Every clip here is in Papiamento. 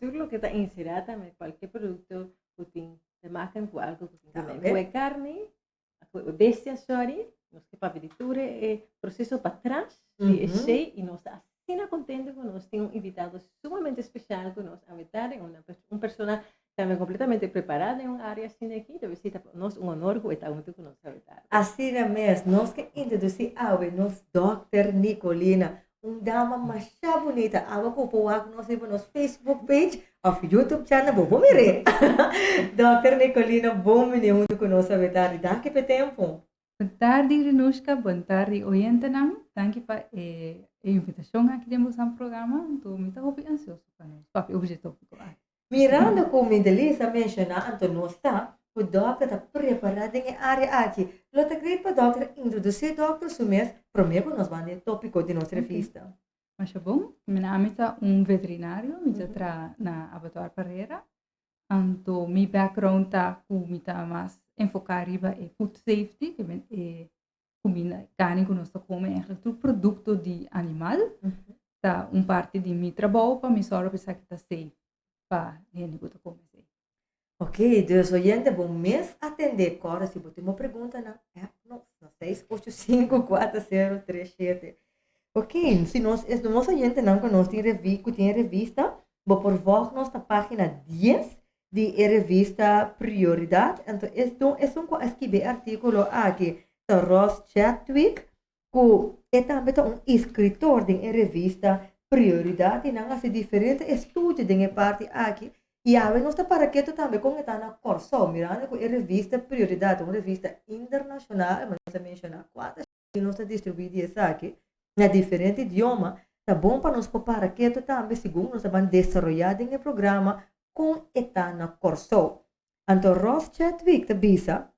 Tur loke ta enserá tambe kualke produkto ku tin te maken ku algu ku tin ke ver ku e karni, ku e bestia, sorry, nos ke papia di tur e proseso patras di esei i nos ta asina kontento ku nos tin un invitado sumamente spesial ku nos awe tarde, un persona tambe kompletamente prepará den un área asina aki, ta besi ta pa nos un honor ku e ta huntu ku nos awe tarde. Asina mes, nos ke introdusí awe nos Dòkter Nicolina, un dama masha bunita. Awe ku por wak nos riba nos Facebook page òf YouTube channel, bo por mir'é. Dòkter Nicolina, bon bini huntu ku nos awe tardi. Danki pa e tempu. Bon tardi Renushka, bon tardi oyentenan. Danki pa e invitashon aki den boso programa. Anto mi ta hopi ansioso pa nos papia over dje tópiko aki. Mirando ku Midelis a menshoná anto nos sa ku dòkter ta prepará den e área aki, lo ta great pa dòkter introdusí dòkter su mes promé ku nos ban den e tópiko di nos revista. Masha bon. Mi ami ta un veterinario, mi ta traha na Abattoir Parera. Anto mi background ta ku mi ta mas enfoká riba e food safety, ke men e kuminda, e karni ku nos ta kome, eigenlijk tur produkto di animal ta un parti di mi trabou pa mi sòru pa esaki ta safe pa hende ku ta kome esei. Ok, dus oyente bo mes atendé kòrda si bo tin bo preguntanan app nos na 6854037. Ok, si nos es nos oyentenan ku nos tin revi ku tin e revista bo por vòlg nos na página 10 di e revista Prioridad. Anto esun esun ku a skibi e artíkulo aki ta Ross Chadwick ku e tambe ta un eskritor den e revista Prioridad i nan hasi diferente estudio den e parti aki i awe nos ta para ketu tambe kon e ta na Kòrsou mirando ku e revista Prioridad ta un revista internashonal, nos a menshoná kuater i nos ta distribuí di esaki na diferente idioma, ta bon pa nos por para ketu tambe segun nos ta ban desaroyá den e programa kon e ta na Kòrsou. Anto Ross Chadwick ta bisa,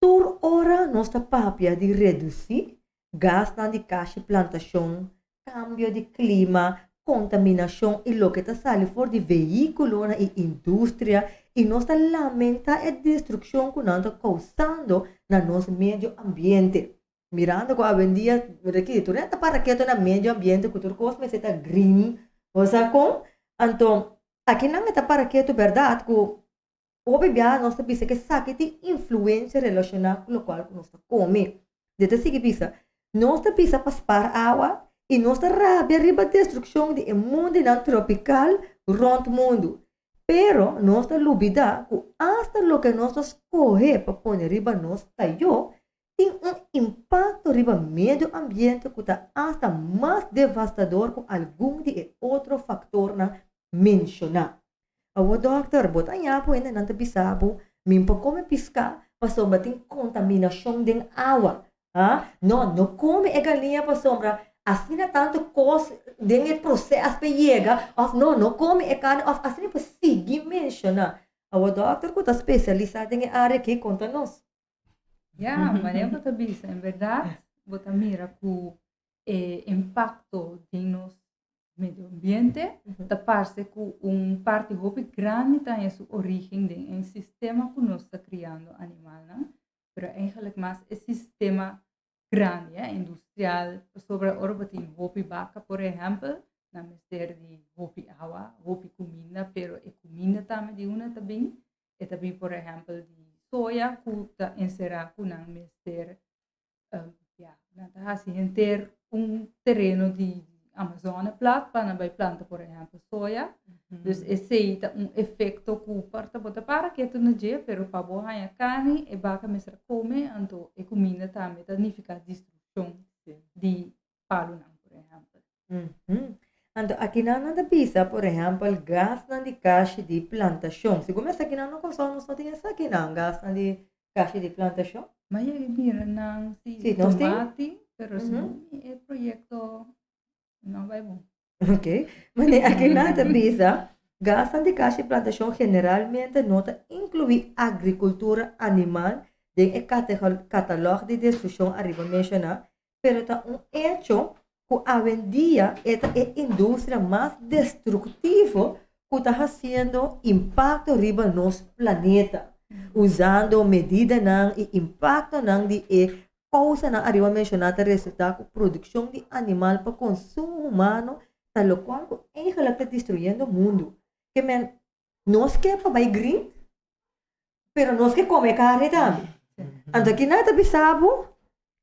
Tur ora nos ta papia di redusí gasnan di kashi plantashon, kambio di klima, kontaminashon i loke ta sali for di vehíkulonan i industria i nos ta lamentá e destrukshon ku nan ta kousando na nos medio ambiente. Mirando ku awendia reki tur hende ta para ketu na medio ambiente ku tur kos mester ta green, bo sa kon? Anto akinan e ta para ketu bèrdat ku Hopi biaha nos ta bisa ku esaki tin influensia relashoná ku lokual ku nos ta kome. Di ta sigui bisa, Nos ta bisa pa spar awa i nos ta rabia riba destrukshon di e mundinan tropikal rònt mundu. Pero nos ta lubidá ku asta loke nos ta skohe pa pone riba nos tayó tin un impakto riba medio ambiente ku ta asta mas devastador ku algun di e otro faktornan menshoná. Awor dòkter, bo ta haña bo hendenan ta bisa bo, Mi por kome piská pasobra tin kontaminashon den awa. Ha? No, no kome e galiña pasobra asina tantu kos den e proses pa yega òf no, no kome e karni òf asina por sigui menshoná. Awor dòkter ku ta spesialisá den e área aki konta nos. Ya, manera bo ta bisa, en bèrdat bo ta mira ku e impakto den nos medio ambiente ta parse ku un parti hopi grandi ta haña su origen den e sistema ku nos ta kriando animalnan, pero eigenlijk mas e sistema grandi, eh, industrial, pasobra ora bo tin hopi baka por ehèmpel, nan mester di hopi awa, hopi kuminda, pero e kuminda tambe di unda ta bin, e ta bin por ehèmpel di soya ku ta enserá ku nan mester Ya, nan ta hasi henter un tereno di Amazone plat pa nan bai planta por ehempel soya. Dus esei ta un efecto ku por ta bo ta para ketu na dje, pero pa bo haña karni e baka mester a kome, anto e kuminda tambe ta nifiká destrukshon di palunan por ehempel. Anto akinan nan ta bisa por ehempel gasnan di kashi di plantashon. Segun mi esakinan no Kòrsou nos no tin esakinan gasnan di kashi di plantashon. Ma yega mira nan si Sí, nos tin. tomati, pero segun mi e proyekto no bai bon. Ok. Mane akinan ta bisa gasnan di kashi di plantashon generalmente no ta inkluí agrikultura animal den e katalòg di destrukshon ariba menshoná, pero ta un echo ku awendia e ta e industria mas destruktivo ku ta hasiendo impakto riba nos planeta, usando medidanan i impaktonan di e kousanan ariba menshoná ta resultá ku produkshon di animal pa konsumo humano ta lokual ku eigenlik ta destruyendo mundu. Ke men nos ke pa bai green, pero nos ke kome karni tambe. Anto kina ta bisa bo,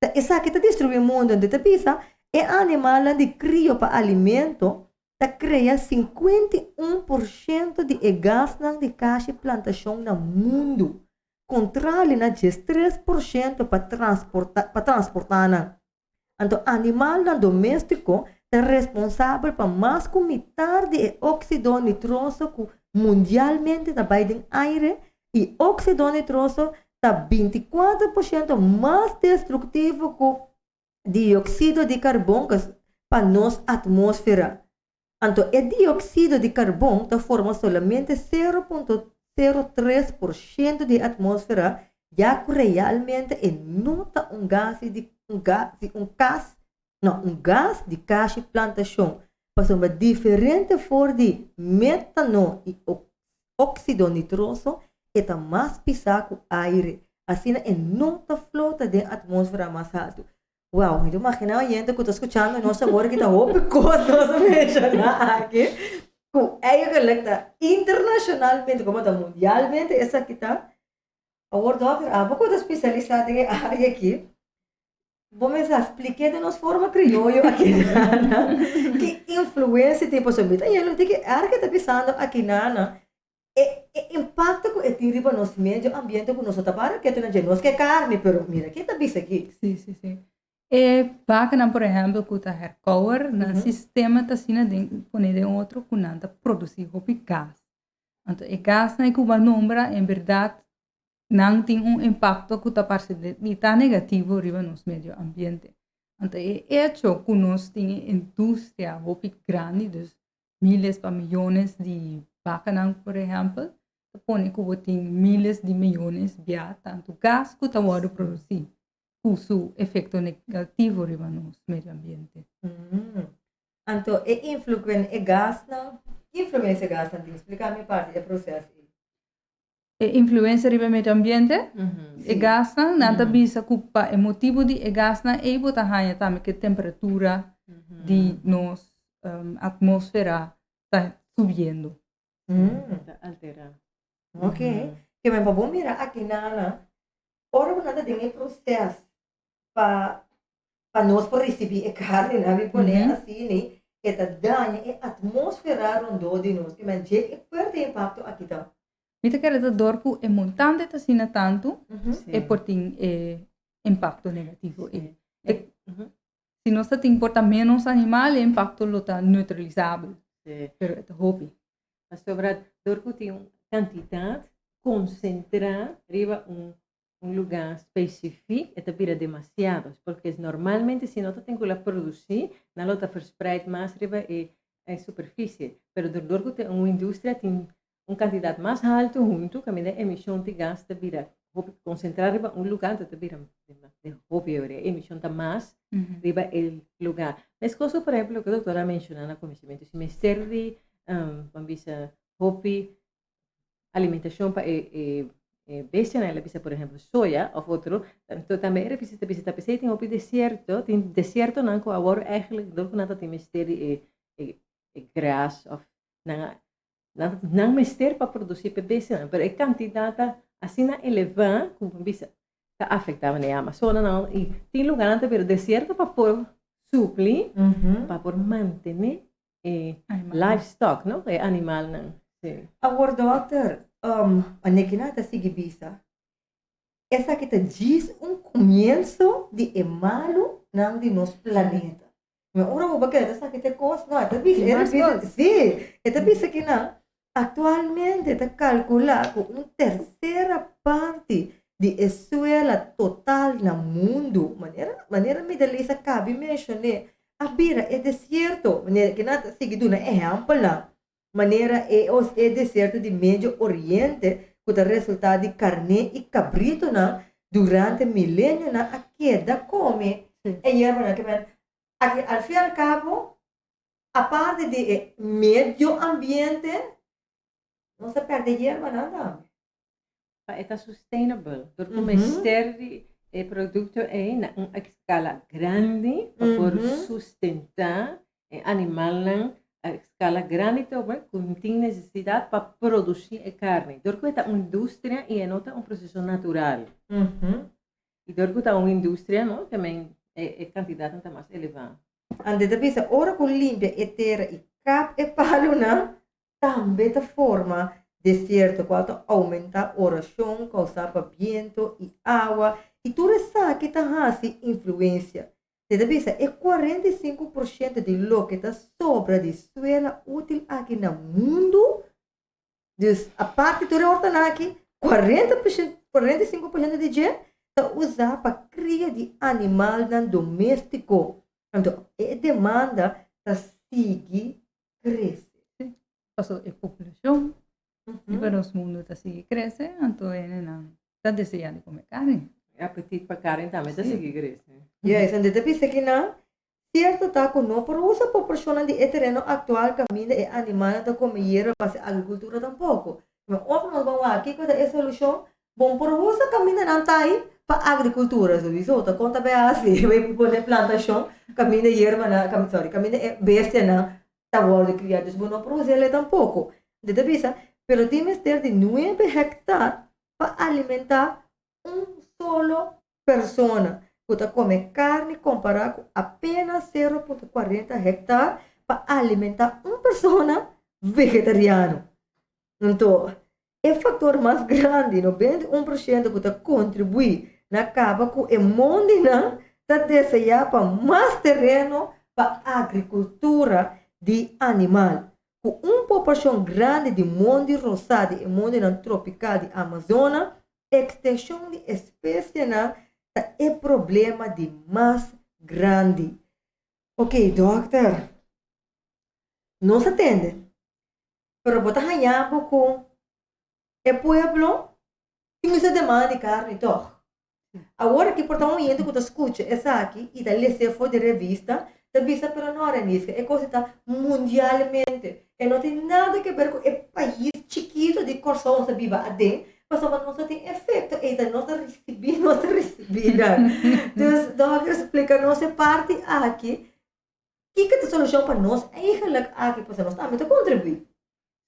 ta esaki ta destruí mundu. Anto ta bisa e animalnan di krio pa alimento ta krea 51% di e gasnan di kashi plantashon na mundu, kontrali na 13% pa transporta pa transportá nan. Anto animalnan doméstiko ta responsabel pa mas ku mitar di e óksido nitroso ku mundialmente ta bai den aire i óksido nitroso ta 24% mas destruktivo ku dioksido di karbon pa nos atmósfera. Anto e dioksido di karbon ta forma solamente 0.03% di e atmósfera ya ku realmente e no ta un gas di un gas di un kas no un gas di kashi plantashon pasobra diferente for di metano i óksido nitroso e ta mas pisá ku aire asina e no ta flota den atmósfera mas haltu. Wow, mi ta imaginá oyente ku ta skuchando nos awor ki ta hopi kos nos a menshoná aki, ku eigenlijk ta internashonalmente, komo ta mundialmente esaki ta. Awor dòkter, abo ku ta spesialisá den e área aki, bo mester a splik'é den nos forma krioyo aki nana, ki influensia tin pasobra mi ta yendo tin ki erg e ta bisando aki nana, E e impakto ku e tin riba nos medio ambiente ku nos no ta para ketu na dje. Nos ke karni, pero mira ke ta bisa aki. Sí, sí, sí. E bakanan, por ehèmpel, ku ta herkouwer, nan sistema ta asina den pone den otro ku nan ta produsí hopi gas. Anto e gasnan ku bo a nombra, en bèrdat nan tin un impakto ku ta parse di ta negativo riba nos medio ambiente. Anto e echo ku nos tin e industria hopi grandi, dus miles pa miyones di bakanan por ehèmpel, ta pone ku bo tin miles di miyones bia tantu gas ku ta wòrdu produsí ku su efekto negativo riba nos medio ambiente. Anto e influen e gasnan, ki influensia e gasnan tin? Splika mi parti di e proseso ei. E influensia riba e medio ambiente? E gasnan, nan ta bisa ku pa e motibu di e gasnan ei bo ta haña tambe ku e temperatura di nos atmósfera ta subiendo. Ta alterá. Ok. Ke men pa bo mira aki nana, ora ku nan ta den e proses pa pa nos por risibí e karni nan mi pone asini e ta daña e atmósfera rondó di nos. Ke men dje e fuerte impakto aki ta. Mi ta kere ta dor ku e montante ta asina tantu e por tin e impakto negativo ei. Si nos ta tin por ta ménos animal e impakto lo ta neutralisabel, pero e ta hopi. Pasobra dor ku tin un kantidat konsentrá riba un un lugá spesifik e ta bira demasiado, porque normalmente si no ta tin ku la produsí nan lo ta verspreid mas riba e e superfisie, pero dor dor ku tin un industria tin un kantidat mas haltu huntu kaminda e emishon di gas ta bira hopi konsentrá riba un lugá anto ta bira hopi ora e emishon ta mas riba e lugá. Meskos ku por ehempel loke doktor a menshoná na kuminsamentu si mester di ban bisa hopi alimentacion pa e e e bestianan el a bisa por ehempel soya of otro anto tambe e revista ta bisa ta pesey tin hopi desierto tin desiertonan cu awor eigenlijk dor cu nan ta tin mester di e e e gras of nan a nan nan mester pa produci pa e bestianan pero e cantidad ta asina eleva cu bo bisa ta afecta manera e Amazonanan y tin lugarnan ta bira desierto pa por supli pa por mantene e livestock, no? E animalnan. Sí. Awor dokter, um, wanneer ki nan ta sigui bisa, esaki ta djis un komienso di e malunan di nos planeta. Mi ora bo keda esaki ta e kos, no, e ta bisa, e ta bisa, sí, e ta bisa ki nan aktualmente ta kalkulá ku un tersera parti di e suela total na mundu, manera, manera Midelisa kabi menshoné, a bira e desierto. Manera ki nan ta sigui duna ehèmpelnan, manera e e desierto di Medio Oriente ku ta resultá di karné i kabritonan durante milenionan a keda kome e yerbanan. Ke men aki al fin al kabo, aparte di e medio ambiente, nos a pèrdè yerbanan tambe. Pa e ta sustainable, dor ku mester di e produkto ei na un eskala grandi pa por sustentá e animalnan. eskala grandi tober ku tin nesesidat pa produsí e karni. Dor ku e ta un industria i e no ta un proseso natural. I dor ku ta un industria no ta men e kantidatnan ta mas elevá. Ante ta bisa ora ku limpia e tera i kap e palunan tambe ta forma desierto kual ta oumentá orashon kousá pa biento i awa i tur esaki ta hasi influensia. Te ta bisa e 45% di loke ta sobra di suela útil aki na mundu, dus aparte tur e hortanan aki, 45% di dje ta usá pa kria di animalnan doméstiko. Anto e demanda ta sigui krese. Paso e populashon riba nos mundu ta sigui krese, anto hendenan ta deseá di kome karni. E apetit pa karni tambe ta sigui krese. Juist, en dit ta bisa kinan, Sierto ta ku no por usa proporshonnan di e tereno aktual kaminda e animalnan ta kome yerba pa hasi agrikultura tampoko. Ma ora nos ban wak kiko ta e solushon, bon por usa kaminda nan ta ei pa agrikultura. Souiso ta kon ta bai hasi, bai pone plantashon kaminda yerbanan, sorry, kaminda e bestianan ta wòrdu kriá. Dus bo no por usa el'e tampoko. Dit ta bisa, pero tin mester di nuebe hèktar pa alimentá un solo persona ku ta kome karni kompará ku apenas 0.40 hèktar pa alimentá un persona vegetariano. Anto, e faktor mas grandi, 91% ku ta kontribuí na kaba ku e mondinan ta deseá pa mas tereno pa agrikultura di animal. Ku un poblashon grandi di mondi rosá di e mondinan tropikal di Amazona, ekstenshon di espesienan ta e problema di mas grandi. Oké, dòkter, nos a tende, pero bo ta haña bo ku e pueblo tin mester demanda di karni tòg. Awor aki por ta un hende ku ta skucha esaki i ta les'é for di revista, ta bisa pero no Reniska, e kos ta mundialmente, e no tin nada ke ber ku e pais chikitu di Kòrsou nos ta biba aden, pasobra nos no tin efekto ei ta nos ta risibí nos ta risibí nan. Dus dòkter splika nos e parti aki, kiko ta solushon pa nos eigenlik aki pasobra nos tambe ta kontribuí.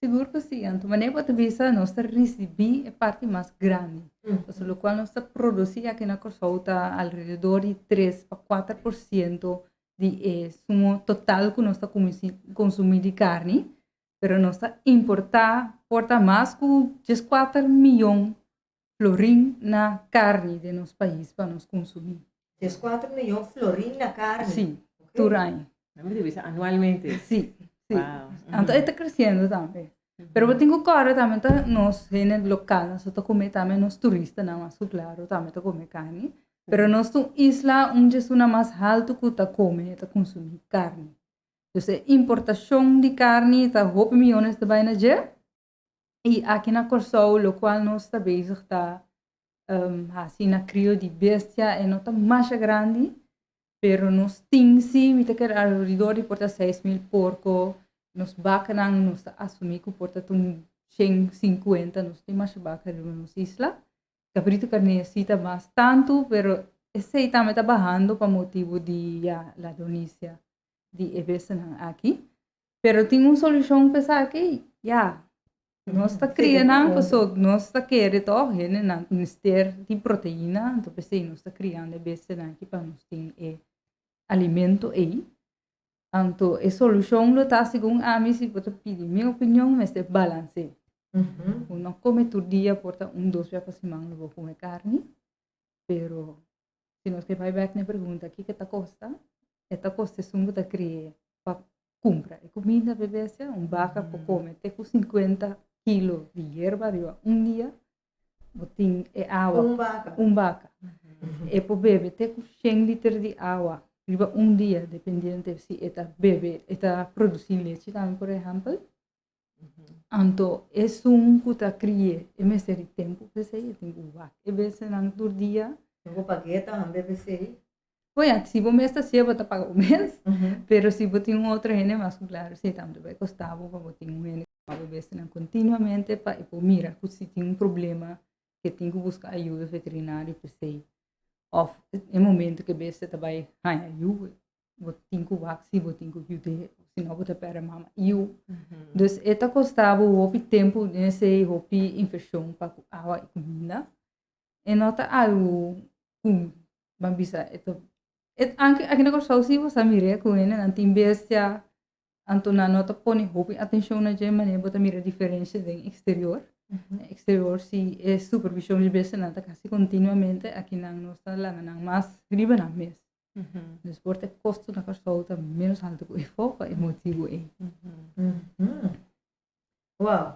Sigur ku si. Anto manera bo ta bisa nos ta risibí e parti mas grandi. Pasobra lokual nos ta produsí aki na Kòrsou ta alrededor di tres pa 4% di e sumo total ku nos ta konsumí di karni. Pero nos ta importá por ta mas ku 14 mion florin na karni den nos pais pa nos konsumí. 14 mion florin na karni? Sí, tur aña. Mi ta bisa anualmente. Sí. Anto e ta kresiendo tambe. Pero bo tin ku kòrda tambe ta nos hende lokal nos ta kome tambe, nos turistanan mas ku klaro tambe ta kome karni. Pero nos ta un isla un dje esuna mas haltu ku ta kome, ta konsumí karni. Dus e importashon di karni ta hopi miyones ta bai na dje. I aki na Kòrsou lokual nos ta bezig ta hasi na krio di bestia e no ta masha grandi, pero nos tin si, mi ta kere alrededor di por ta 6000 porko, nos bakanan nos ta asumí ku por ta un 150, nos tin masha baka riba nos isla. Kabritu karné si ta mas tantu, pero esei tambe ta bahando pa motibu di ya ladronisia di e bestianan aki. Pero tin un solushon pa esaki? Ya, nos ta kria nan pasobra nos ta kere tòg hendenan mester di proteina, anto p'esei nos ta kriando e bestianan aki pa nos tin e alimento ei. Anto e solushon lo ta segun ami si bo ta pidi mi opinion mester balans'é. Bo no kome tur dia por ta un dos bia pa siman lo bo kome karni, pero si nos ke bai bèk na e pregunta kiko ta kosta, e ta kosta esun ku ta kri'é pa kumpra e kuminda pa e bestia. Un baka por kome te ku 50 kilo di yerba riba un dia. Bo tin e awa. Un baka. Un baka. E por bebe te ku 100 liter di awa riba un dia, dependiente si e ta bebe, e ta produsí lechi tambe, por ehèmpel. Anto esun ku ta kri'é e mester di tempu p'esei, e tin ku wak e bestianan tur dia. Tin ku pag'é tambe p'esei. Bueno, si bo mes ta hasié bo ta paga bo mes, pero si bo tin un otro hende mas ku klaro si tambe ta bai kosta bo pa bo tin un hende ku wak e bestianan kontinuamente pa e por mira ku si tin un problema ke tin ku buska ayuda veterinario p'esei òf e momento ku e bestia ta bai haña yu. Bo tin ku wak si bo tin ku yud'é, si no bo ta pèrdè mama i yu. Dus e ta kosta bo hopi tempu den esei, hopi invershon pa ku awa i kuminda. E no ta algu ku ban bisa e ta e anke aki na Kòrsou si bo sa mir'é ku hendenan tin bestia anto nan no ta pone hopi atenshon na dje manera bo ta mira diferensha den eksterior. Den eksterior si e supervishon di bestianan ta kasi kontinuamente akinan nos ta laga nan mas riba nan mes. Dus por ta e kosto na Kòrsou ta ménos haltu ku efo pa e motibu ei. Wow.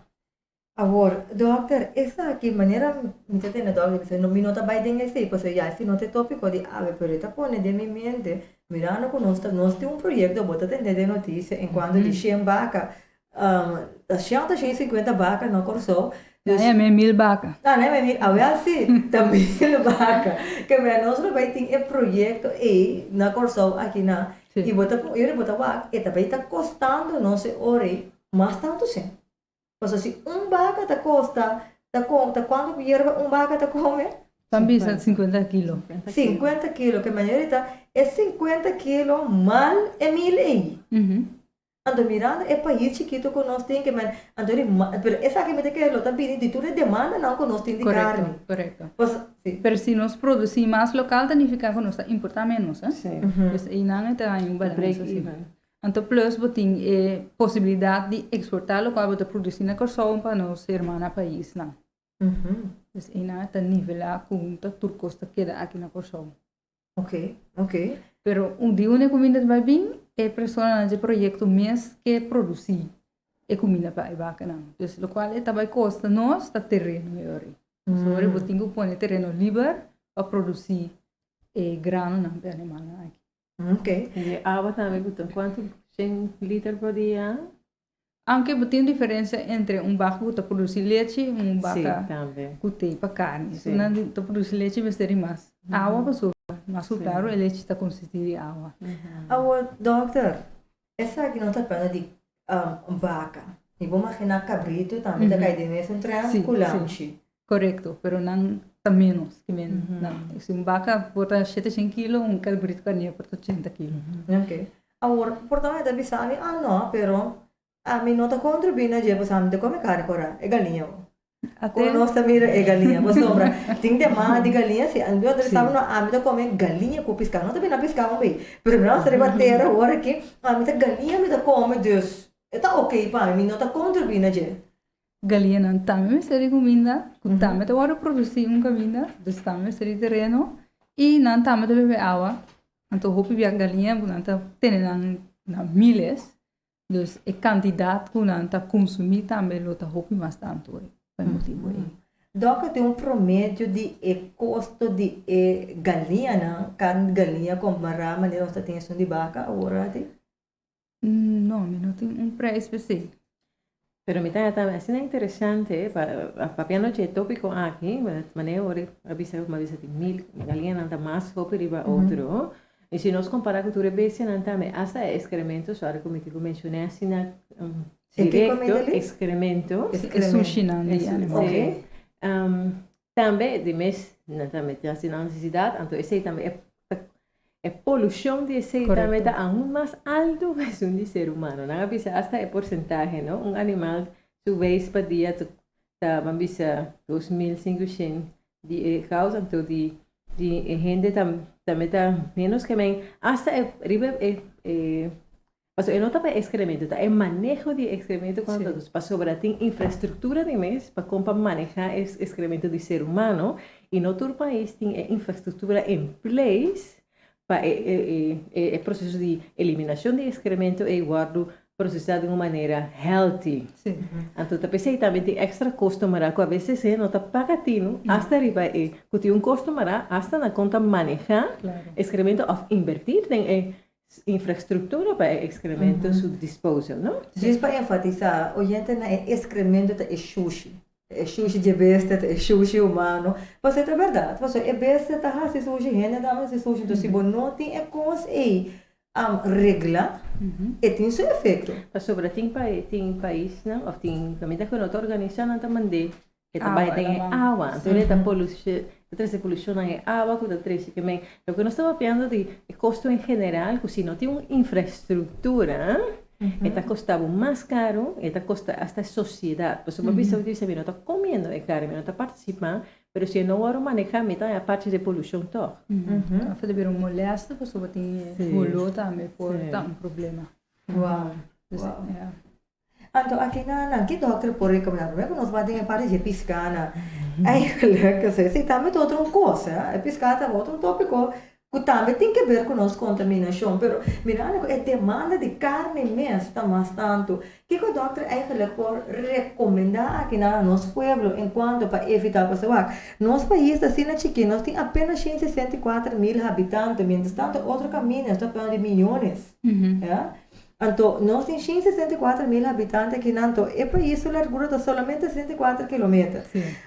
Awor, dòkter, esaki manera mi ta tende dòkter bisa, no, mi no ta bai den esei, pasobra ya esei no ta e tópiko di awe, pero e ta pone den mi mente, mirando ku nos ta, nos tin un proyekto, bo ta tende den notisia enkuanto di shen baka, ta shen òf ta 150 baka na Kòrsou, dus. Nan yam'é mil baka. Ah, nan yam'é mil, awel si, ta mil baka. Ke mira nos lo bai tin e proyekto ei na Kòrsou akinan, i bo ta, i bo ta wak, e ta bai ta kostando nos e ora ei mas tantu shen. Pasobra si un baka ta kosta, ta kom, ta kuantu yerba un baka ta kome? Tan bisa 50 kilo. 50 kilo, ke manera ta e 50 kilo mal e mil ei. Anto mirando e pais chikito ku nos tin ke men, anto di ma, pero esaki mi ta kere lo ta bini di tur e demandanan ku nos tin di karni. Korekto, korekto. Pas, si. Pero si nos produsí mas lokal ta nifiká ku nos ta importá ménos, eh? Sí. Dus einan e ta haña un Break balansa, si. even. Anto plus bo tin e posibilidat di eksportá lokual bo ta produsí na Kòrsou pa nos hermana paisnan. Dus einan e ta nivelá ku ta tur kos ta keda aki na Kòrsou. Ok, ok. Pero un di unda e kuminda ta bai bin, e personanan dje proyekto mes ke produsí e kuminda pa e bakanan. Dus lokual e ta bai kosta nos ta tereno e ora ei. Pasobra bo tin ku pone tereno liber pa produsí e granonan pa e animalnan aki. Ok. I e awa tambe ku ta kuantu 100 liter por dia? Aunke bo tin diferensia entre un baka ku ta produsí lechi i un baka ku ta pa karni. Si nan ta produsí lechi mester di mas awa pasobra mas ku klaru e lechi ta konsistí di awa. Awor dòkter, esaki no ta hablando di baka. Mi por imaginá kabritu tambe ta kai den mesun trèn ku lamchi. Korekto, pero nan ta ménos ki men nan. Si un baka por ta shete shen kilo, un kabritu karnero por ta ochenta kilo. Ok. Awor, por ta mester bisa mi, ah no, pero ami no ta contribuí na dje pasobra ami ta come carne cora, e galiña bo. Ate. Con nos ta mira e galiña, pasobra tin demanda di galiña si, ami ta bisa no, ami ta come galiña cu pisca, no ta bini na pisca un bay, pero mi no ta riba tera awor aki, ami ta galiña mi ta come, dus e ta ok pa mi, mi no ta contribuí na dje. Galiñanan tambe mester di kuminda, ku tambe ta wòrdu produsí un kaminda, dus tambe mester di tereno i nan tambe ta bebe awa. Anto hopi bia galiña ku nan ta tene nan na miles, dus e kantidat ku nan ta konsumí tambe lo ta hopi mas tantu pa e motibu ei. Dòkter tin un promedio di e kosto di e galiñanan, karni di galiña kompará manera nos ta tin esun di baka awor ati? No, mi no tin un prijs p'esei. Pero mi ta tambe asina interesante pa papia nochi e tópiko aki, manera ora a bisa mi a bisa tin mil galiñanan ta mas hopi riba otro. I si nos kompará ku tur e bestianan tambe, asta e ekskremento, sòri ku mi tin ku menshoná asina direkto, ekskremento. E sushinan di animal. Sí. Tambe di mes nan ta mete hasi nan nesesidat, anto esei tambe e e polushon di esei tambe ta aun mas altu ku esun di ser humano. Nan a bisa asta e porsentahe no, un animal su weis pa dia ta ta ban bisa 2500 di e kous, anto di di e hende ta tambe ta menos ke men asta e riba e e Pasobra e no ta pa e excremento, ta e maneho di e excremento cuando ta pasobra tin infraestructura di mes pa con pa maneha e excremento di ser humano y no tur pais tin e infraestructura en place pa e e proceso di eliminacion di excremento ey wordo procesa di un manera healthy. Anto ta pesey tambe tin extra costo mara cu a veces e no ta paga tinu hasta riba e cu tin un costo mara hasta na con ta maneha excremento of invertir den e Infrastructura pa e excremento su disposal, no? Djis pa enfatisá, oyentenan e excremento ta e shushi. Ta e shushi dje bestia, ta e shushi humano. Pasobra ta bèrdat, pasobra e bestia ta hasi sushi, hende tambe ta hasi sushi. Enton si bo no tin e kos ei reglá, e tin su efekto. Pasobra tin tin paisnan òf tin kaminda ku no ta organisá nan ta mand'é E ta bai den e awa, anto e ta Ta trese polushon na e awa ku ta trese ke men. Loke nos ta papiando di e kosto en general ku si no tin un infrastruktura e ta kosta bo mas karu, e ta kosta asta e sosiedat. Pasobra bo bisa bo ta bisa mi no ta komiendo e karni, mi no ta partisipá, pero si e no wòrdu manehá mi ta haña parti di e polushon tòg. Òf ta bira un molèste pasobra tin holó tambe por ta un problema. Wow, wow. Anto aki na nan ki dokter por recomenda? Prome ku nos bai den e parti dje piská nan. Eigenlijk esei tambe ta otro un kos, e piská ta otro un topiko ku tambe tin ke ber ku nos kontaminashon. Pero mirando ku e demanda di karni mes ta mas tantu, kiko dokter eigenlijk por rekomendá aki nan na nos pueblo en kuanto pa evitá? Pasobra wak, nos pais ta asina chikí, nos tin apenas 164 mil habitante, mientras tanto otro kaminda ta hablando di miyones. Ya? Anto, nos tin 164 mil habitante aki nan, anto e pais su largura ta solamente 64 kilometer.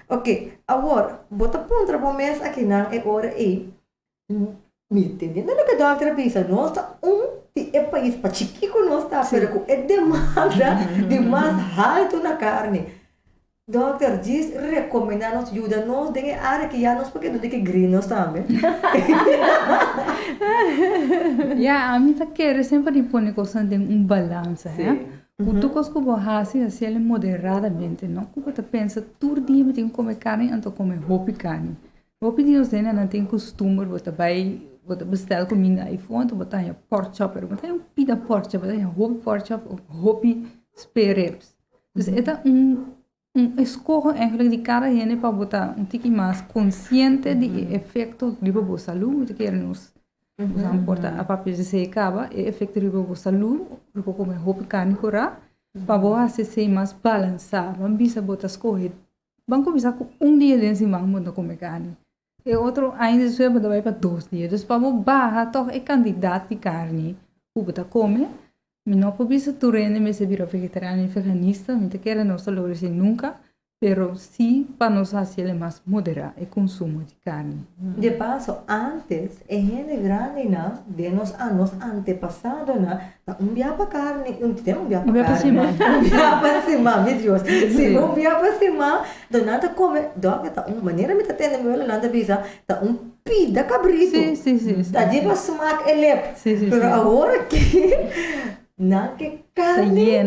Ok, awor, bo ta puntra bo mes aki nan e ora ei, mi entendiendo loke dòkter a bisa, nos ta un di e pais pa chikí ku nos ta, pero ku e demanda di mas haltu na karni. Dòkter, djis rekomendá nos, yuda nos den e área ki ya nos por keda di green nos tambe. Ya, ami ta kere semper di pone kosnan den un balansa, hè. Ku tur kos ku bo hasi, hasiel moderadamente, no ku bo ta pensa tur dia mi tin ku kome karni, anto kome hopi karni. Hopi di nos hende nan tin kustumber bo ta bai, bo ta bestel kuminda ayfo, anto bo ta haña pork chop, pero bo ta haña un pida pork chop, bo ta haña hopi pork chop of hopi spare ribs. Dus e ta un eskoho eigenlijk di kada hende pa bo ta un tiki mas konsiente di e efekto riba bo salú. Mi ta kere nos nos por ta a papia di esei kaba, e efekto riba bo salú, riba kome hopi karni kurá, pa bo hasi esei mas balansá. Ban bisa bo ta skohe, ban kuminsá ku un dia den siman bo ta kome karni, e otro aña despues bo ta bai pa dos dia. Dus pa bo baha tòg e kantidat di karni ku bo ta kome. Mi no por bisa tur hende mester bira vegetariano i veganista, mi ta kere nos ta logra esei nunka, pero si pa nos hasi el mas moderá e konsumo di karni. De paso, antes e hende grandinan den nos nos antepasadonan ta un bia pa karni, un tin un bia pa karni, un bia pa siman, mi Dios, si un bia pa siman, do nan ta kome, dòkter ta un manera mi ta tende mi wela nan ta bisa ta un pida kabritu, ta dje pa smak e lep, pero awor aki nan ke karni,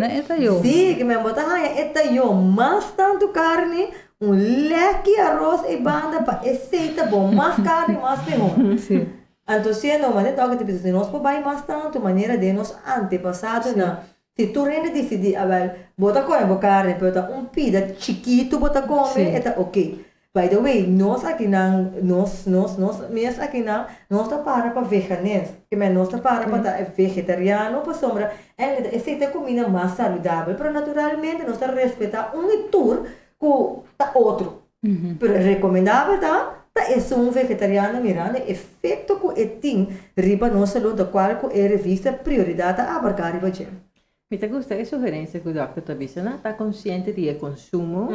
si, ke men bo ta haña e tayo mas tantu karni, un leki aros ei banda pa esei ta bon, mas karni mas mihó. Anto siendo manera dòkter ta bisa si nos por bai mas tantu manera den nos antepasadonan, si tur hende disidí awèl bo ta kome bo karni pero ta un pida chikitu bo ta kome e ta oke. By the way, nos akinan, nos, nos, nos mes akinan, nos ta para pa veganes, ke men nos ta para pa ta vegetariano pasobra eigenlijk esei ta e kuminda mas saludabel, pero naturalmente nos ta respetá un i tur ku ta otro. Pero rekomendabel ta ta esun vegetariano mirando e efekto ku e tin riba nos salud ta kual ku e revista Prioridat ta abarká riba dje. Mi ta gusta e sugerencia cu dokter ta bisa, no? Ta consciente di e consumo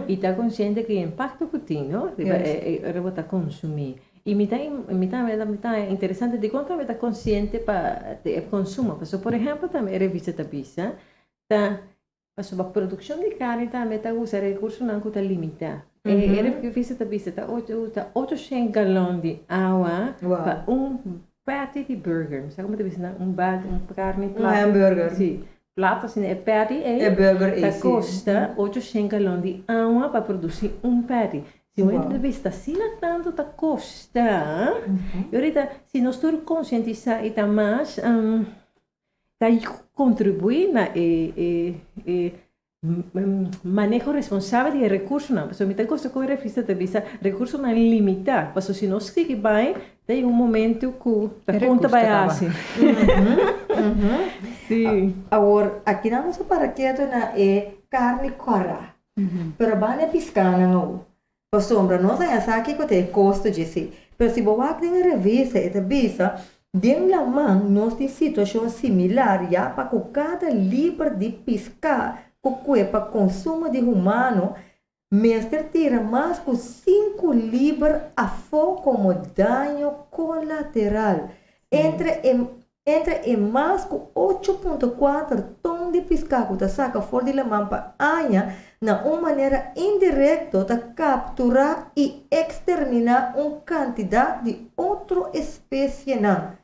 y ta consciente cu e impacto cu tin, no? Riba e ora bo ta consumi. Y mi ta mi ta mi ta interesante dicon tambe ta consciente pa di e consumo. Pasobra por ehempel tambe e revista ta bisa ta pasobra produccion di carni tambe ta usa recursonan cu ta limita. E revista ta bisa ta ta 800 galon di awa pa un patty di burger. Mi sa como ta bisa nan un bag, un carni plato. Un hamburger. Si, plato asina e patty ei. E burger ei, si. Ta costa 800 galon di awa pa produci un patty. Si un hende ta bisa asina tanto ta costa. Y ahorita si nos tur concientisa y ta mas ta contribui na e maneho responsabel di e recursonan. Pasobra mi ta gosta cu e revista ta bisa recursonan limita. Pasobra si nos sigui bay, ta yega un momento cu ta conta bay haci. Si. Awor, akinan nos a para keto na e carni cora. Pero ban e piscanan awor. Pasobra nos a ya sa kico ta e costo dje esey. Pero si bo wak den e revista e ta bisa, den laman nos tin situacion similar ya pa cu cada liber di pisca cu cue pa consumo di humano mester tira mas cu 5 liber afo como daño colateral. Entre e mas ku 8.4 ton di piská ku ta saka for di laman pa aña. Na un manera indirekto ta kapturá i eksterminá un kantidat di otro espesienan.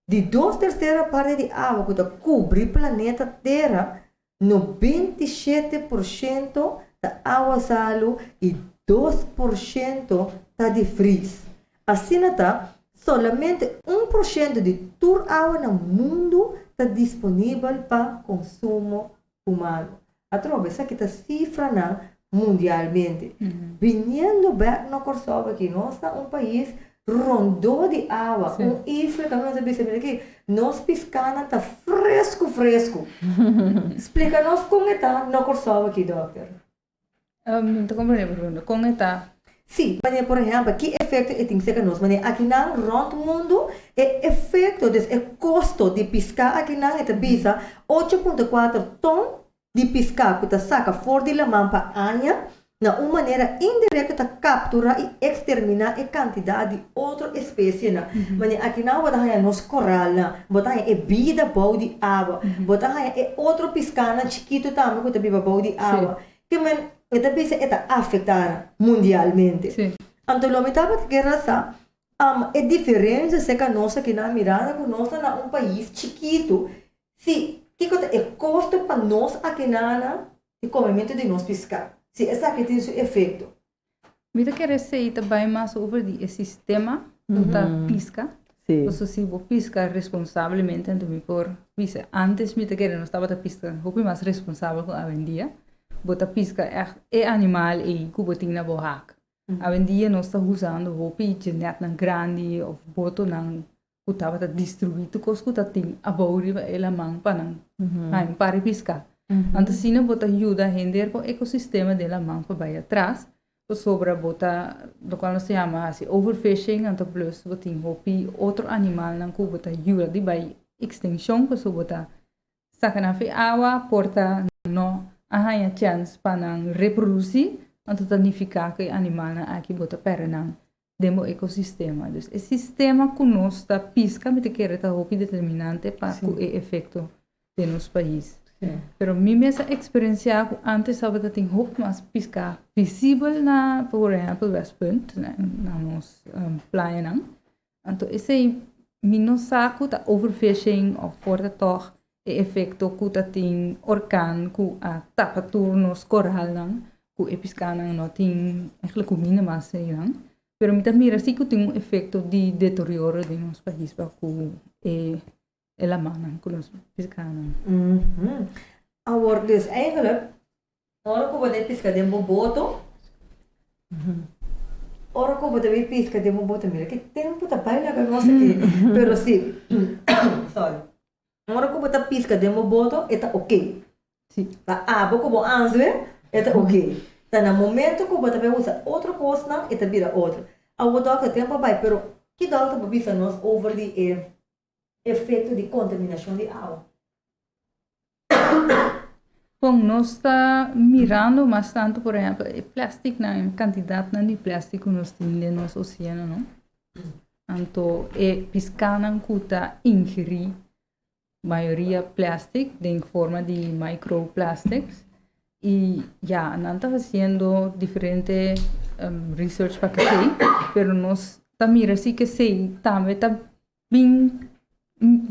Di dos tersera parti di awa ku ta kubri planeta Tera, 97% ta awa salu i 2% ta di fris. Asina ta, solamente 1% di tur awa na mundu ta disponibel pa konsumo humano. Atrobe, esaki ta sifranan mundialmente. Biniendo bek na Kòrsou aki, nos ta un pais rondó di awa, un isla ku nos a bisa, mira aki, nos piskanan ta fresku fresku. Splika nos kon e ta na Kòrsou aki, dòkter. Mi no ta komprendé e pregunta. Kon e ta? Sí, manera por ehèmpel, ki efekto e tin serka nos? Manera akinan rònt mundu e efekto, dus e kosto di piská akinan e ta bisa 8.4 ton di piská ku ta saka for di laman pa aña, na un manera indirekto ta kapturá i eksterminá e kantidat di otro espesienan. Manera akinan bo ta haña nos koralnan, bo ta haña e bida bou di awa, bo ta haña e otro piskánan chikitu tambe ku ta biba bou di awa. Ke men e ta bisa e ta afektá mundialmente. Anto lo mi tabata kere sa e diferensia serka nos akinan mirando ku nos ta na un pais chikitu si kiko ta e kosto pa nos akinan di komementu di nos piská si esaki tin su efekto. Mi ta kere esei ta bai mas over di e sistema ku ta piska. Pasobra si bo piska responsablemente anto mi por bisa antes mi ta kere nos tabata piska hopi mas responsabel ku awendia. Bo ta piska ègt e animal ei ku bo tin na bo hak. Awendia nos ta usando hopi djenètnan grandi òf botonan ku tabata destruí tur kos ku ta tin abou riba e laman pa nan haña un par di piská. Anto asina bo ta yuda henter ku ekosistema den laman pa bai atras pasobra bo ta lokual nos ta yama hasi overfishing anto plus bo tin hopi otro animalnan ku bo ta yuda di bai ekstinshon pasobra bo ta saka nan fi awa por ta no a haña chèns pa nan reprodusí anto ta nifiká ku e animalnan aki bo ta pèrdè nan den bo ekosistema. Dus e sistema ku nos ta piska mi ta kere ta hopi determinante pa ku e efekto den nos pais. Pero mi mes a eksperensiá ku antes tabata tin hopi mas piská visibel na por ehèmpel Westpunt, na nos playanan. Anto esei mi no sa ku ta overfishing òf por ta tòg e efekto ku ta tin orkan ku a tapa tur nos koralnan ku e piskanan no tin eigenlijk kuminda mas einan. Pero mi ta mira si ku tin un efekto di deterioro den nos pais pa ku e e lamannan ku nos piskanan. Awor dus eigenlijk Ora ku bo ta piska den bo boto, ora ku bo ta bin piska den bo boto, mira ki tempu ta bai laga nos aki, pero si, sorry, ora ku bo ta piska den bo boto e ta oke, pa abo ku bo anzwe e ta oke, ta na momento ku bo ta bai usa otro kosnan e ta bira otro. Awor dòkter tempu a bai, pero ki dòkter por bisa nos over di e efekto di kontaminashon di awa? Bon, nos ta mirando mas tantu, por ehèmpel, e plèstiknan, e kantidatnan di plèstik ku nos tin den nos oseano, no? Anto e piskánan ku ta ingerí mayoria plèstik den forma di microplastics i ya, nan ta hasiendo diferente research pa esei, pero nos ta mira si ku esei tambe ta Bin,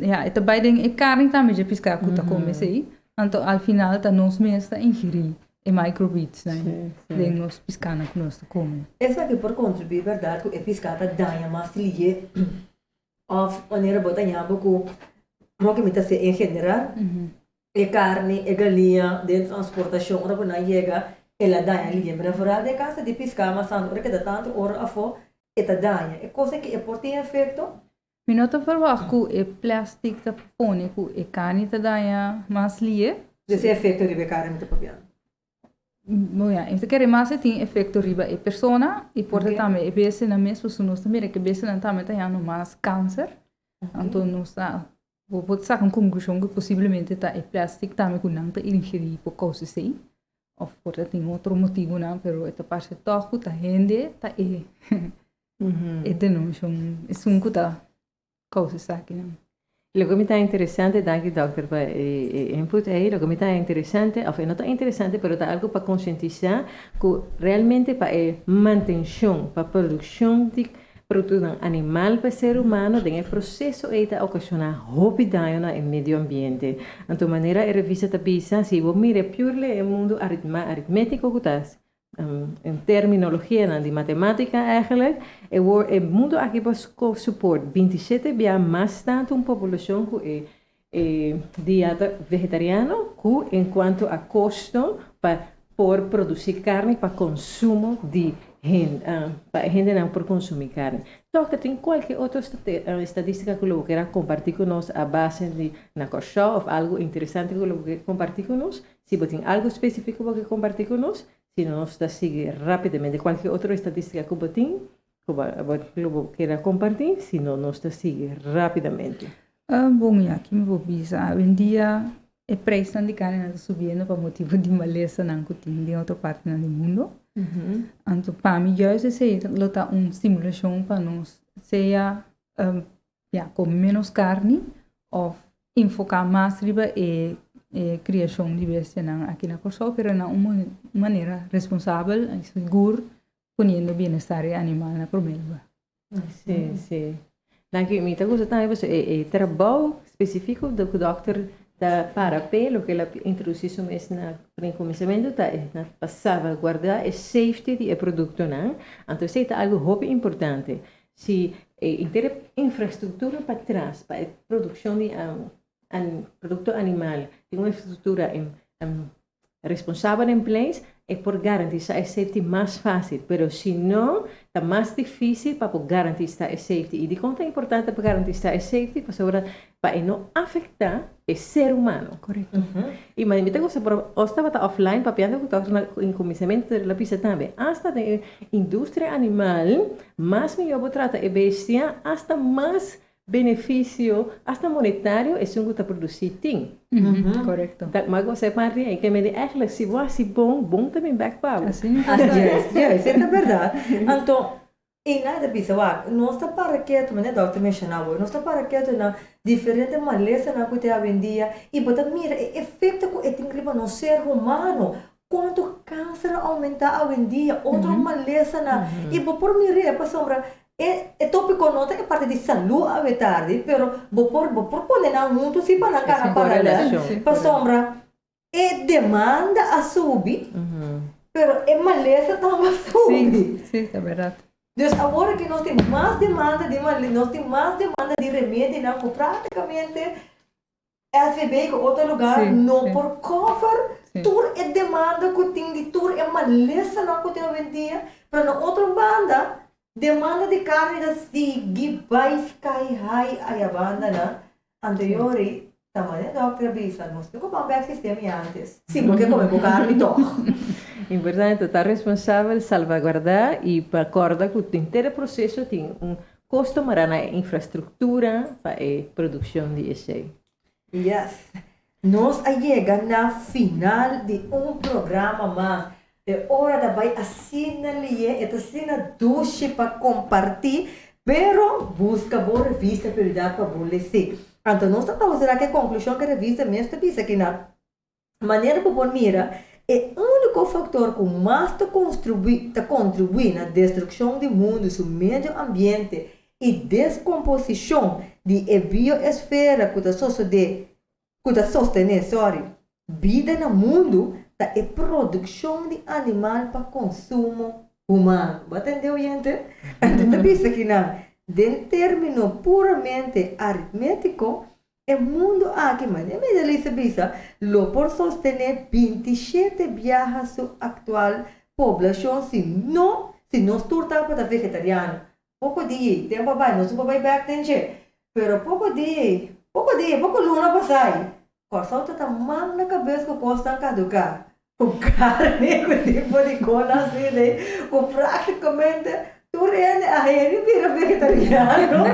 ja, e ta bai den e karni tambe dje piská ku ta kome esei. Anto al final ta nos mes ta ingerí e microbeadsnan den nos piskánan ku nos ta kome. Esaki por kontribuí bèrdat ku e piská ta daña mas lihe òf manera bo ta ña bo ku loke mi ta hasi en general e karni, e galiña den transportashon ora ku nan yega el a daña lihe. Pero foral den kasa di piská mas tantu ora keda tantu ora afó e ta daña. E kos aki e por tin efekto? Mi no ta verwagt ku e plastic ta pone ku e karni ta daña mas lihe. Dus e efekto riba e karni mi ta papiando. Bo ya, e ta kere mas e tin efekto riba e persona i por ta tambe e bestianan mes, pasobra nos ta mira ku e bestianan tambe ta hañando mas kanser. Anto nos ta Bo por saka un konklushon ku posiblemente ta e plastic tambe ku nan ta ingerí por kousa esei. Òf por ta tin otro motibunan, pero e ta parse tòg ku ta hende ta e denunshon, esun ku ta kousa esakinan. Loke mi ta interesante, danki dòkter pa e input ei, loke mi ta interesante, òf e no ta interesante pero ta algu pa konsientisá ku realmente pa e mantenshon, pa produkshon di produktonan animal pa e ser humano den e proseso ei ta okashoná hopi daño na e medio ambiente. Anto manera e revista ta bisa, si bo mira purely e mundu aritmétiko ku ta En terminologianan di matematica eigenlijk, e wor e mundo aki por support 27 bia mas tanto un poblacion cu e e dieta vegetariano cu en cuanto a costo pa por produci carni pa consumo di hen pa e hendenan por consumi carni. Toch ta tin cualke otro estadistica cu lo bo kier a comparti cu nos a base di na Corsou of algo interesante cu lo bo kier comparti cu nos? Si bo tin algu spesífiko bo ke kompartí ku nos, si no nos ta sigui rápidamente. Kualke otro estadístika ku bo tin ku bo lo bo keda kompartí, si no nos ta sigui rápidamente. Bon, ya ki mi por bisa, awendia e preisnan di karninan ta subiendo pa motibu di malesanan ku tin den otro partinan di mundo. Anto pa mi juist esei lo ta un stimulashon pa nos sea ya kome menos karni òf enfoká mas riba e e kriashon di bestianan aki na Kòrsou pero na un manera responsabel i sigur poniendo bienestar di e animal na promé lugar. Sí, sí. Danki. Mi ta gusta tambe pasobra e e trabou spesifiko ku dòkter ta para p'e, loke el a introdusí su mes na den kuminsamentu ta e na pa salvaguardá e safety di e produktonan. Anto esei ta algu hopi importante. Si e henter e infrastruktura patras pa e produkshon di produkto animal tin un infrastruktura responsabel en place, e por garantisa e safety mas fácil. Pero si no, ta mas difícil pa por garantisa e safety. I dikon ta importante pa garantisa e safety? Pasobra pa e no afektá e ser humano. Korekto. I mi ta gusta por os tabata offline papiando ku dòkter na in kuminsamentu el a bisa tambe asta den e industria animal mas mihó bo trata e bestia asta mas benefisio asta monetario esun ku ta produsí tin. Korekto. Ta mas gosa e parti ei ke mende eigenlijk si bo hasi bon, bon ta bin bèk pa bo. Asina. Así es, yes, e ta bèrdat. Anto I nan ta bisa, Wak, nos ta para ketu, manera dòkter menshoná awor, nos ta para ketu na diferente malesanan ku tin awendia i bo ta mira e efekto ku e tin riba nos ser humano. Kuantu kanser a oumentá awendia, otro malesanan. I bo por mir'é pasobra e e tópiko no ta e parti di salú awe tardi, pero bo por bo por pone nan huntu si pa nan kana paralèl. Pasobra E demanda a subi, pero e malesa tambe a subi. Sí, sí, ta bèrdat. Dus awor aki nos tin mas demanda di male, nos tin mas demanda di remedinan ku práktikamente SVB ku otro lugar no por cover tur e demanda ku tin di tur e malesanan ku tin awendia. Pero na otro banda, demanda di karni ta sigui bai sky high aya bandanan. Anteriori ta manera dokter a bisa nos tin ku ban bek sistema i antes si bo ke kome bo karni tog. Importante ta responsabel, salvaguardá i pa kòrda ku henter e proseso tin un kosto mará na e infrastruktura pa e produkshon di esei. Yes. Nos a yega na final di un programa mas. E ora ta bai asina lié, e ta asina dushi pa kompartí, pero buska bo revista Prioridad pa bo les'é. Anto nos ta konsiderá ku e konklushon ku e revista mes ta bisa ki na manera ku por mira, e úniko faktor ku mas ta konstribuí ta kontribuí na destrukshon di mundu su medio ambiente i deskomposishon di e bioesfera ku ta sosodé ku ta sostené, sorry, bida na mundu ta e produkshon di animal pa konsumo humano. Bo a tende oyente? Anto ta bisa kinan, den término puramente aritmétiko, e mundu aki, manera mi Delisa bisa, lo por sostené 27 biaha su aktual poblashon si no, si nos tur tabata vegetariano. Poko di tempu a bai, nos no por bai bèk den dje. Pero poko di, poko di, poko luna pasá ei, Kòrsou ta ta man na kabes ku kosnan kaduká, ku karni ku tipo di kola asina ei, ku práktikamente tur hende a heri bira vegetariano,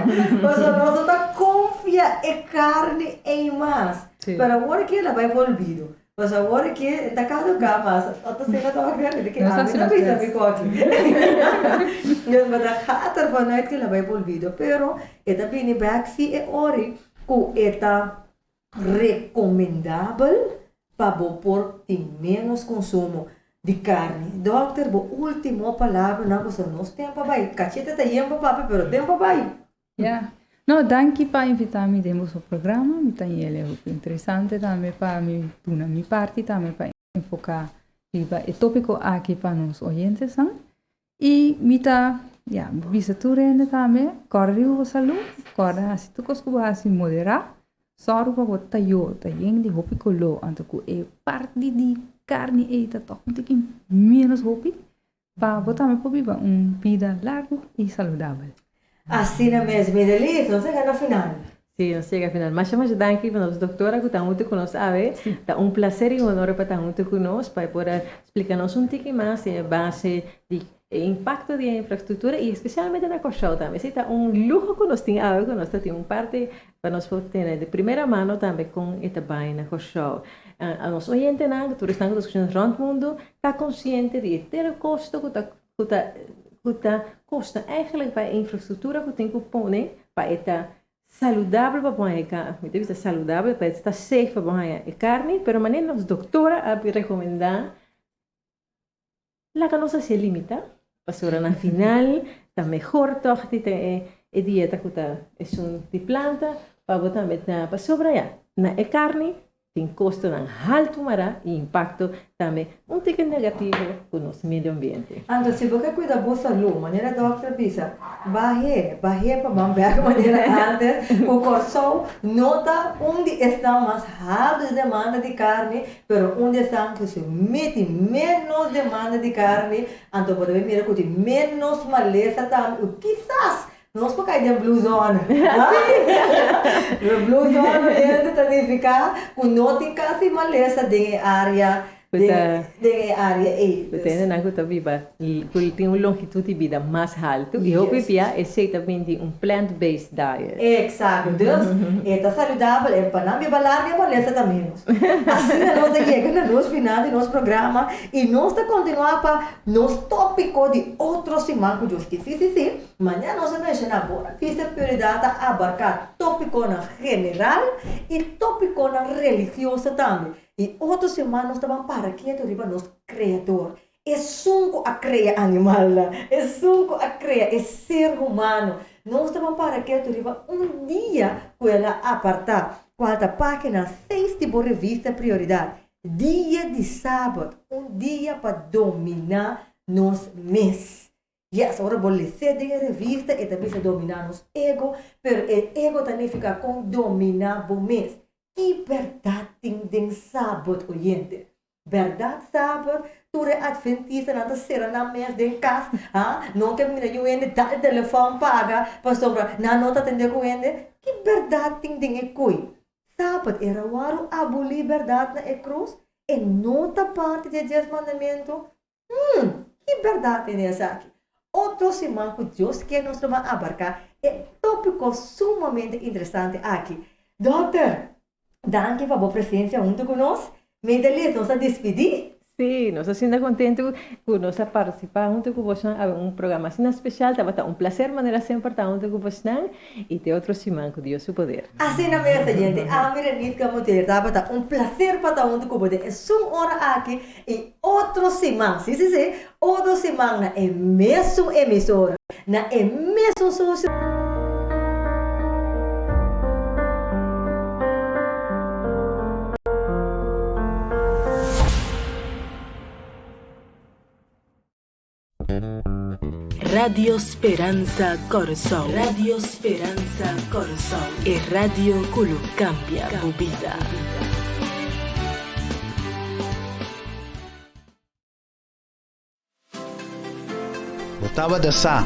pasobra nos no ta konfia e karni ei mas. Pero awor aki el a bai por olvido. Pasobra awor aki e ta kaduká mas. Ota sena ta grandi di ke ami ta bisa mi koki. Nos bo ta gaat ervan uit ku el a bai por olvido, pero e ta bini bèk si e ori. ku e ta rekomendabel pa bo por tin ménos konsumo di karni. Dòkter, bo último palabranan pasobra nos tempu a bai. Kachete ta yen pa papia, pero tempu a bai. Ya. No, danki pa invitá mi den boso programa. Mi ta yele hopi interesante tambe pa mi duna mi parti tambe pa enfoká riba e tópiko aki pa nos oyentesan. I mi ta, ya, bisa tur hende tambe, kòrda riba bo salú, kòrda hasi tur kos ku bo hasi moderá, sòru pa bo tayó ta yen di hopi koló, anto ku e parti di karni ei ta tòg un tiki ménos hopi, pa bo tambe por biba un bida largu i saludabel. Asina mes, Midelis, nos a yega na final. Sí, nos a yega final. Masha masha danki pa nos doktora ku ta huntu ku nos awe. Ta un plaser i un honor pa ta huntu ku nos pa e por a splika nos un tiki mas di e base di e impakto di e infrastruktura i espesialmente na Kòrsou tambe. Sí, ta un luho ku nos tin awe ku nos ta tin un parti pa nos por tene di primera mano tambe kon e ta bai na Kòrsou. A nos oyentenan, tur esnan ku ta skucha nos rònt mundu, ta konsiente di e tele kosto ku ta ku ta ku ta kosta eigenlijk pa e infrastruktura ku tin ku pone pa e ta saludabel pa bo haña e karni, mi ta bisa saludabel pa e ta safe pa bo haña e karni, pero manera nos doktora a rekomendá laga nos hasié limitá pasobra na final ta mehor tòg di ta e dieta ku ta esun di planta pa bo tambe ta pasobra ya na e karni Tin kostonan haltu mará i impakto tambe un tiki negativo ku nos medio ambiente. Anto si bo ke kuida bo salú, manera dòkter a bisa, bah'é, bah'é pa ban bèk manera ántes, ku Kòrsou no ta un di esnan mas haltu di demanda di karni, pero un di esnan ku si miti ménos demanda di karni, anto bo ta bin mira ku tin ménos malesa tambe, i kisas Nos por kai den blue zone. Blue zone oyente ta nifiká ku no tin kasi malesa den e área den e área ei. Ku ta hendenan ku ta biba ku tin un longitut di bida mas haltu i hopi bia esei ta bin di un plant based diet. Eksakto. Dus e ta saludabel e pa nan biba largu e malesa ta ménos. Asina nos a yega na nos final di nos programa i nos ta kontinuá pa nos tópiko di otro siman ku Dios ke. Sí, sí, sí. Manera nos a menshoná, bo revista Prioridad ta abarká tópikonan general i tópikonan religioso tambe. I otro siman nos ta ban para ketu riba nos Kreador, esun ku a krea animalnan, esun ku a krea e ser humano. Nos ta ban para ketu riba un dia ku el a apartá, kual ta página seis di bo revista Prioridad, Dia di Sabat, un dia pa dominá nos mes. Yes, ora bo les'é den e revista e ta bisa dominá nos ego, pero e ego ta nifiká kon dominá bo mes. Ki bèrdat tin den Sabbat, oyente? Bèrdat Sabbat? Tur e adventistanan ta sera nan mes den kas, ha? No ke mira yu hende dal telefòn paga pasobra nan no ta atendé ku hende. Ki bèrdat tin den e koi? Sabbat era wòrdu abolí bèrdat na e krus? E no ta parti di e Dies Mandamentu? Hmm, ki bèrdat tene esaki! Otro siman ku Dios ke nos lo ban abarká e tópiko sumamente interesante aki. Dòkter, danki pa bo presensia huntu ku nos. Medelis, nos ta dispidí. Sí, nos ta sinta kontentu ku nos a partisipá huntu ku bosnan awe un programa asina spesial. Tabata un plaser manera semper ta huntu ku bosnan i te otro siman ku Dios su poder. Asina mes, oyente, ami Renisca Monteiro tabata un plaser pa ta huntu ku bo den esun ora aki I otro siman, sí, sí, sí, otro siman na e mesun emisora, na e mesun socio. Radio Speransa Kòrsou. Radio Speransa Kòrsou. E radio ku lo kambia bo bida. Bo tabata sa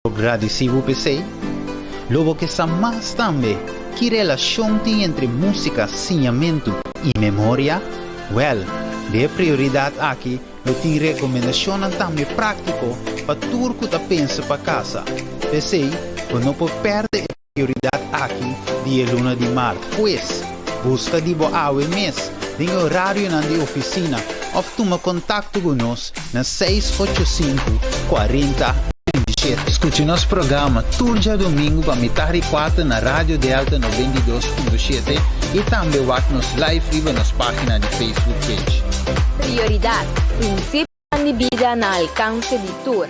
ku gradisí bo p'esei? Lo bo ke sa mas tambe ki relashon tin entre músika, siñamentu i memoria? Wèl, den e prioridat aki lo tin rekomendashonnan tambe práktiko pa tur ku ta pensa pa kasa. P'esei, bo no por pèrdè e prioridat aki di e luna di mart. Pues, buska di bo awe mes den e orarionan di ofisina òf tuma kontakto ku nos na 685 40 37. 92.7. Skucha nos programa tur djadumingu pa mitar di kuater na Radio Delta 92.7 i tambe wak nos live riba nos página di Facebook page. Prioridat, Prinsipionan di bida na alkanse di tur.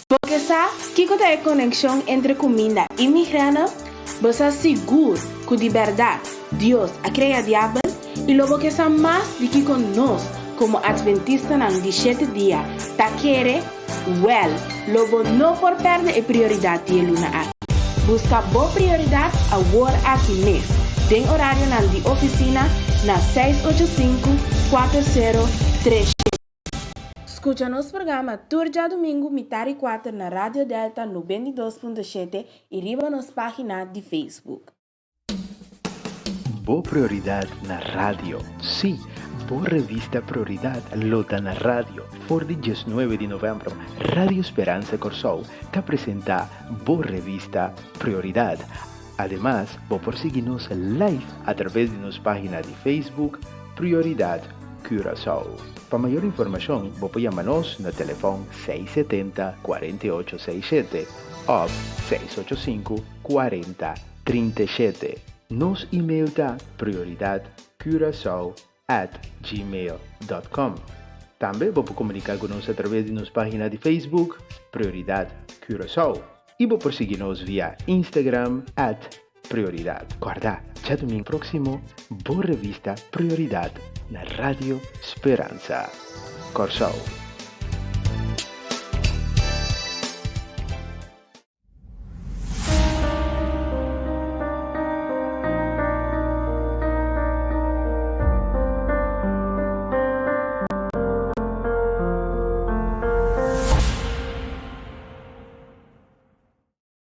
Bo ke sa kiko ta e konekshon entre kuminda i migrana? Bo sa sigur ku di bèrdat Dios a krea Diabel? I lo bo ke sa mas di kiko nos komo Atventistanan di shete dia ta kere? Wèl, lo bo no por pèrdè e prioridat di e luna aki. Buska bo prioridat awor aki mes, den orarionan di ofisina na 685 40 37. Skucha nos programa tur djadumingu mitar i kuater na Radio Delta 92.7 i riba nos página di Facebook. Bo Prioridad na Radio. Sí, bo revista Prioridad lo ta na radio. For di diesnuebe di novembro, Radio Speransa Kòrsou ta presentá bo revista Prioridad. Ademas, bo por sigui nos live a traves di nos página di Facebook Prioridad Curaçao. Pa mayor informashon bo por yama nos na telefòn seis setenta, kuarenta i ocho seis shete òf seis ocho sinku, kuarenta, trinta i shete. Nos email ta prioridadcuracao at gmail dot com. Tambe bo por komuniká ku nos a traves di nos página di Facebook Prioridad Curaçao i bo por sigui nos via Instagram at Prioridad. Kòrda, djadumingu próksimo bo revista Prioridad na Radio Speransa Kòrsou.